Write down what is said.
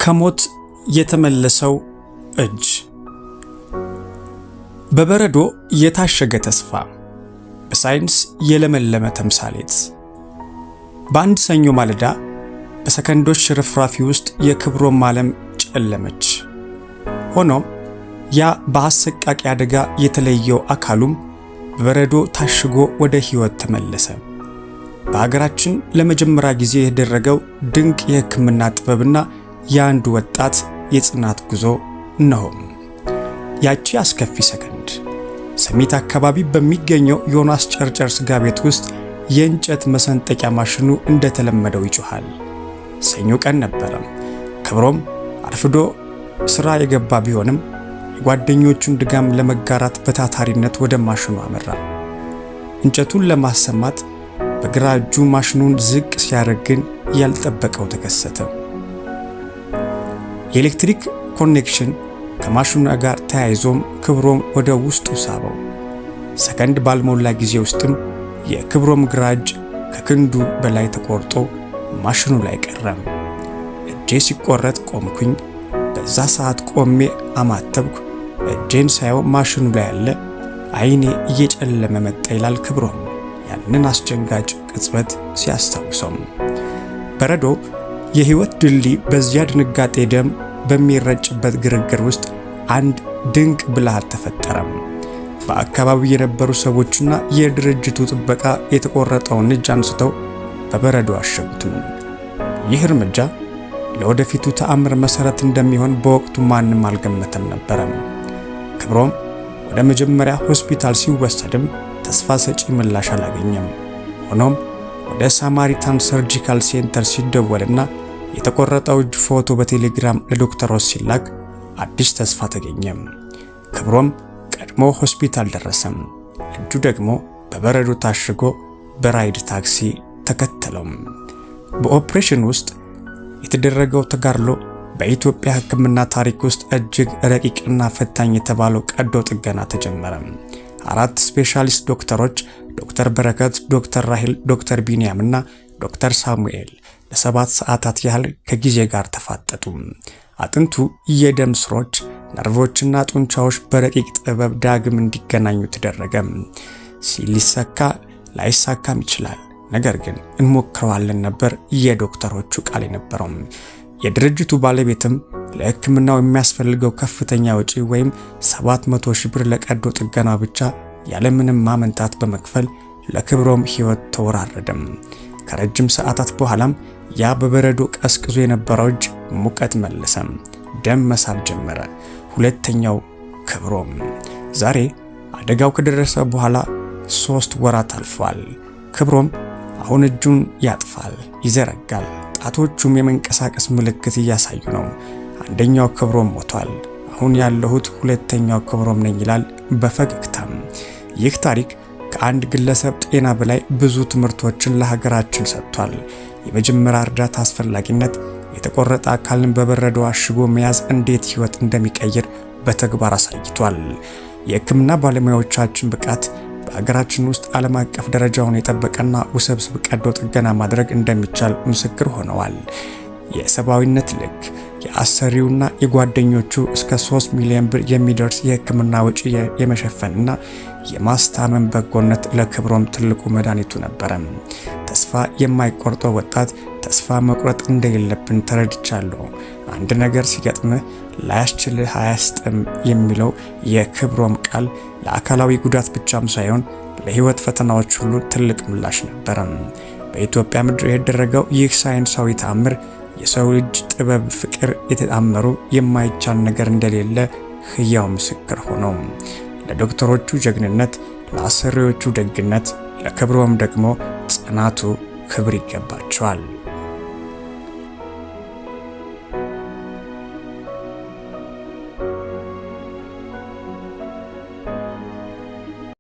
ከሞት የተመለሰው እጅ፣ በበረዶ የታሸገ ተስፋ፣ በሳይንስ የለመለመ ተምሳሌት። በአንድ ሰኞ ማለዳ በሰከንዶች ሽርፍራፊ ውስጥ የክብሮም ዓለም ጨለመች። ሆኖም ያ በአሰቃቂ አደጋ የተለየው አካሉም በበረዶ ታሽጎ ወደ ሕይወት ተመለሰ። በሀገራችን ለመጀመሪያ ጊዜ የተደረገው ድንቅ የሕክምና ጥበብና የአንዱ ወጣት የጽናት ጉዞ እነሆ። ያቺ አስከፊ ሰከንድ። ሰሚት አካባቢ በሚገኘው ዮናስ ጨርጨር ስጋ ቤት ውስጥ የእንጨት መሰንጠቂያ ማሽኑ እንደተለመደው ይጮኻል። ሰኞ ቀን ነበረ። ክብሮም አርፍዶ ስራ የገባ ቢሆንም የጓደኞቹን ድጋም ለመጋራት በታታሪነት ወደ ማሽኑ አመራ። እንጨቱን ለማሰማት በግራ እጁ ማሽኑን ዝቅ ሲያደርግ ግን ያልጠበቀው ተከሰተ። የኤሌክትሪክ connection ከማሽኑ ጋር ተያይዞም ክብሮም ወደ ውስጡ ሳበው። ሰከንድ ባልሞላ ጊዜ ውስጥም የክብሮም ግራ እጅ ከክንዱ በላይ ተቆርጦ ማሽኑ ላይ ቀረም። "እጄ ሲቆረጥ ቆምኩኝ። በዛ ሰዓት ቆሜ አማተብኩ። እጄን ሳየው ማሽኑ ላይ ያለ፣ አይኔ እየጨለመ መጣ" ይላል ክብሮም ያንን አስደንጋጭ ቅጽበት ሲያስታውሰው። በረዶ የህይወት ድልድይ። በዚያ ድንጋጤ ደም በሚረጭበት ግርግር ውስጥ አንድ ድንቅ ብልሃት ተፈጠረም። በአካባቢው የነበሩ ሰዎችና የድርጅቱ ጥበቃ የተቆረጠውን እጅ አንስተው በበረዶ አሸጉትም። ይህ እርምጃ ለወደፊቱ ተአምር መሰረት እንደሚሆን በወቅቱ ማንም አልገመተም ነበረም። ክብሮም ወደ መጀመሪያ ሆስፒታል ሲወሰድም ተስፋ ሰጪ ምላሽ አላገኘም። ሆኖም ወደ ሳማሪታን ሰርጂካል ሴንተር ሲደወልና የተቆረጠው እጅ ፎቶ በቴሌግራም ለዶክተሮች ሲላክ አዲስ ተስፋ ተገኘ። ክብሮም ቀድሞ ሆስፒታል ደረሰም። እጁ ደግሞ በበረዶ ታሽጎ በራይድ ታክሲ ተከተለው። በኦፕሬሽን ውስጥ የተደረገው ተጋድሎ በኢትዮጵያ ሕክምና ታሪክ ውስጥ እጅግ ረቂቅና ፈታኝ የተባለው ቀዶ ጥገና ተጀመረ። አራት ስፔሻሊስት ዶክተሮች፣ ዶክተር በረከት፣ ዶክተር ራሂል፣ ዶክተር ቢንያም እና ዶክተር ሳሙኤል ለ7 ሰዓታት ያህል ከጊዜ ጋር ተፋጠጡ። አጥንቱ፣ የደም ስሮች፣ ነርቮችና ጡንቻዎች በረቂቅ ጥበብ ዳግም እንዲገናኙ ተደረገ። ሊሳካ ላይሳካም ይችላል፣ ነገር ግን እንሞክረዋለን ነበር የዶክተሮቹ ቃል የነበረው። የድርጅቱ ባለቤትም ለሕክምናው የሚያስፈልገው ከፍተኛ ወጪ ወይም 700 ሺህ ብር ለቀዶ ጥገና ብቻ ያለምንም ማመንታት በመክፈል ለክብሮም ሕይወት ተወራረደም። ከረጅም ሰዓታት በኋላም ያ በበረዶ ቀዝቅዞ የነበረው እጅ ሙቀት መለሰም፣ ደም መሳብ ጀመረ። ሁለተኛው ክብሮም። ዛሬ አደጋው ከደረሰ በኋላ 3 ወራት አልፏል። ክብሮም አሁን እጁን ያጥፋል፣ ይዘረጋል። ጣቶቹም የመንቀሳቀስ ምልክት እያሳዩ ነው። "አንደኛው ክብሮም ሞቷል። አሁን ያለሁት ሁለተኛው ክብሮም ነኝ" ይላል በፈገግታም። ይህ ታሪክ ከአንድ ግለሰብ ጤና በላይ ብዙ ትምህርቶችን ለሀገራችን ሰጥቷል። የመጀመሪያ እርዳታ አስፈላጊነት፣ የተቆረጠ አካልን በበረዶ አሽጎ መያዝ እንዴት ሕይወት እንደሚቀይር በተግባር አሳይቷል። የሕክምና ባለሙያዎቻችን ብቃት በሀገራችን ውስጥ ዓለም አቀፍ ደረጃውን የጠበቀና ውስብስብ ቀዶ ጥገና ማድረግ እንደሚቻል ምስክር ሆነዋል። የሰብአዊነት ልክ፣ የአሰሪውና የጓደኞቹ እስከ 3 ሚሊዮን ብር የሚደርስ የሕክምና ወጪ የመሸፈንና የማስታመም በጎነት ለክብሮም ትልቁ መድኃኒቱ ነበረ። ተስፋ የማይቆርጠው ወጣት። ተስፋ መቁረጥ እንደሌለብን ተረድቻለሁ። አንድ ነገር ሲገጥምህ ላያስችልህ አያስጥም የሚለው የክብሮም ቃል ለአካላዊ ጉዳት ብቻም ሳይሆን ለሕይወት ፈተናዎች ሁሉ ትልቅ ምላሽ ነበረ። በኢትዮጵያ ምድር የተደረገው ይህ ሳይንሳዊ ተአምር የሰው ልጅ ጥበብ፣ ፍቅር የተጣመሩ የማይቻል ነገር እንደሌለ ህያው ምስክር ሆኖ ለዶክተሮቹ ጀግንነት፣ ለአሰሪዎቹ ደግነት፣ ለክብሮም ደግሞ ጽናቱ ክብር ይገባቸዋል።